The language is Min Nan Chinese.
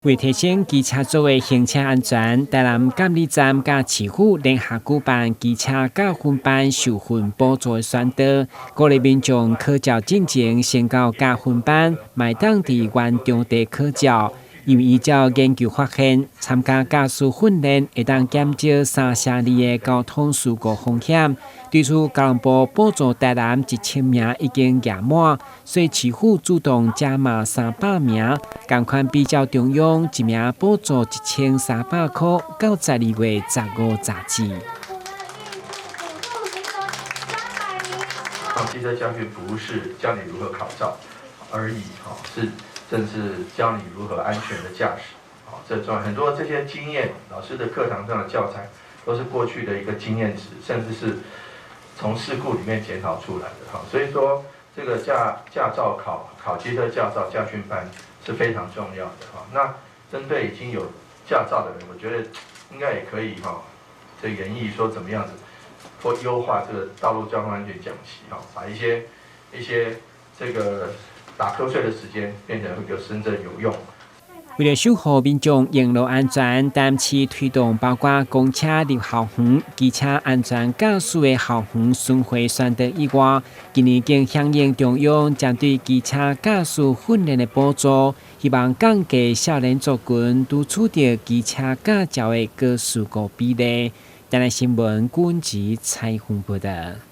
為提升機車族的行車安全，台南監理站佮市府聯合舉辦機車駕訓班受訓補助的宣導，鼓勵民眾考照進前先到駕訓班，嘛會當佇原場地考照。因為依照研究發現，參加駕駛訓練會當減少3成2的交通事故風險。對此，交通部補助台南1000名已經額滿，所以市府主動加碼300名，仝款比照中央一名補助1300箍，到12月15截止。機車駕訓不是教你如何考照而已，哈，是甚至教你如何安全的駕駛，好，這重要。很多這些經驗，老師的課堂上的教材都是過去的一個經驗值，甚至是從事故裡面檢討出來的，哈。所以說，這個駕照考考機車駕照駕訓班是非常重要的，哈。那針對已經有駕照的人，我覺得應該也可以，哈，這研議說怎麼樣子或優化這個道路交通安全講習，哈，把一些這個打瞌睡的時間變成一個真正有用。為了守護民眾用路安全，台南市推動包括公車入校園、機車安全駕駛的校園巡迴宣導以外，今年更響應中央針對機車駕駛訓練的補助，希望降低少年族群拄取得機車駕照的高事故比例。台南新聞軍籍採訪報導。